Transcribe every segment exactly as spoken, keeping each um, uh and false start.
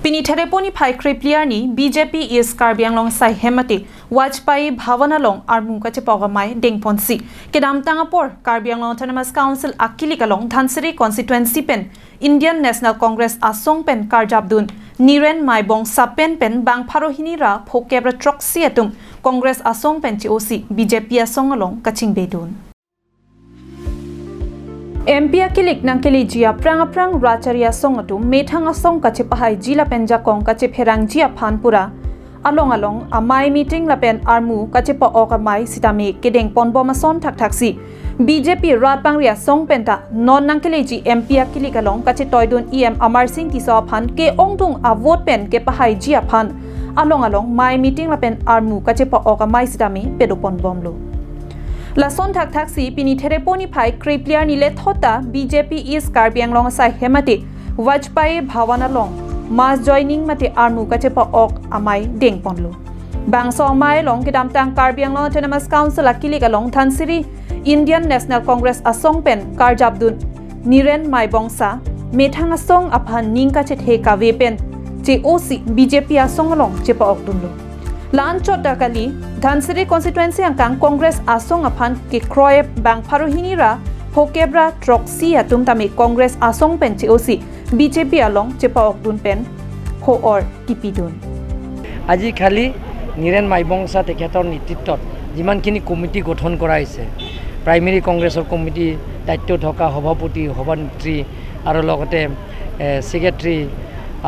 Pini Therepo niphai krephli arni B J P East Karbi Anglong asaihem mate Vajpayee Bhavan along armu kachepa-ok amei dengponsi, kedamtang apor Karbi Anglong Autonomous Council akilik along Dhansiri constituency pen Indian National Congress asong pen karjapdun Niren Maibongsa pen pen bang pharo hini ra phokep ra throksi atum Congress asong pen che-osi B J P asong along kachingbedun. M P akilik nangkeleji aphrang aphrang rachari asong atum methang asong kachepahaiji lapen jakong kachepherangji aphan pura along along amei meeting lapen armu kachepa-ok amei sitame kedengponbom ason thakthaksi B J P rat bangri asong penta non nangkeleji M P akilik along kachetoidun E M Amarsing Tisso aphan ke-ongdung avote pen kepahaiji aphan along along mei meeting lapen armu kachepa-ok amei sitame pedoponbomlo. Lason thakthaksi pini Therepo niphai krephli arni lethot ta B J P East Karbi Anglong asaihem mate Vajpayee Bhavan along mass joining mate armu kachepa-ok amei dengponlo. Bangso amei along kedamtang Karbi Anglong Autonomous Council akilik along Dhansiri Indian National Congress asong pen karjapdun Niren Maibongsa methang asong aphan ning kachethe kave pen che-osi B J P asong along chepa-okdunlo. La-anchot ta kali, Dhansiri constituency angkang Congress asong aphan kekroi bang pharo hini ra phokep ra throksi atum tame Congress asong pen che-osi B J P along chepa-okdun pen ho-or kipidun. আজি খালি নিৰেণ মাইবংচা তেখেতৰ নেতৃত্বত যিমানখিনি কমিটি গঠন কৰা হৈছে, প্ৰাইমেৰী কংগ্ৰেছৰ কমিটি দায়িত্ব থকা সভাপতি, সভানেত্ৰী আৰু লগতে ছেক্ৰেটাৰী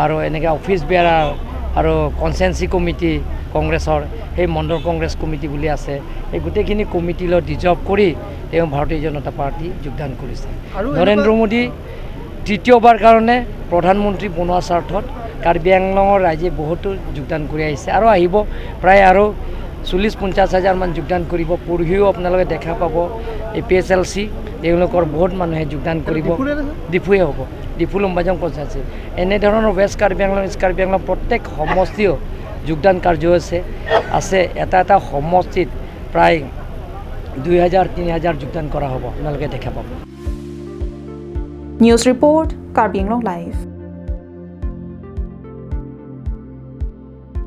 আৰু এনেকৈ অফিচ বেয়াৰাৰ আৰু কনষ্টিটুৱেঞ্চি কমিটি কংগ্ৰেছৰ, সেই মণ্ডল কংগ্ৰেছ কমিটি বুলি আছে, এই গোটেইখিনি কমিটিলৈ ডিজলভ কৰি তেওঁ ভাৰতীয় জনতা পাৰ্টি যোগদান কৰিছে। নৰেন্দ্ৰ মোদী তৃতীয়বাৰ কাৰণে প্ৰধানমন্ত্ৰী বনোৱাৰ স্বাৰ্থত কাৰ্বি আংলঙৰ ৰাইজে বহুতো যোগদান কৰি আহিছে আৰু আহিব, প্ৰায় আৰু চল্লিছ পঞ্চাছ হাজাৰমান যোগদান কৰিব। পৰহিও আপোনালোকে দেখা পাব এ পি এইচ এল চি, তেওঁলোকৰ বহুত মানুহে যোগদান কৰিব। ডিফুৱে হ'ব, ডিফু লুম্বাজং কনষ্টিটুৱেঞ্চি। এনেধৰণৰ ৱেষ্ট কাৰ্বি আংলং, ইষ্ট কাৰ্বি আংলং প্ৰত্যেক সমষ্টিও যোগদান কাৰ্য আছে আছে এটা এটা সমষ্টিত প্ৰায় দুই হাজাৰ তিনি হাজাৰ যোগদান কৰা হ'ব, আপোনালোকে দেখা পাব। News report, Karbi Anglong Live.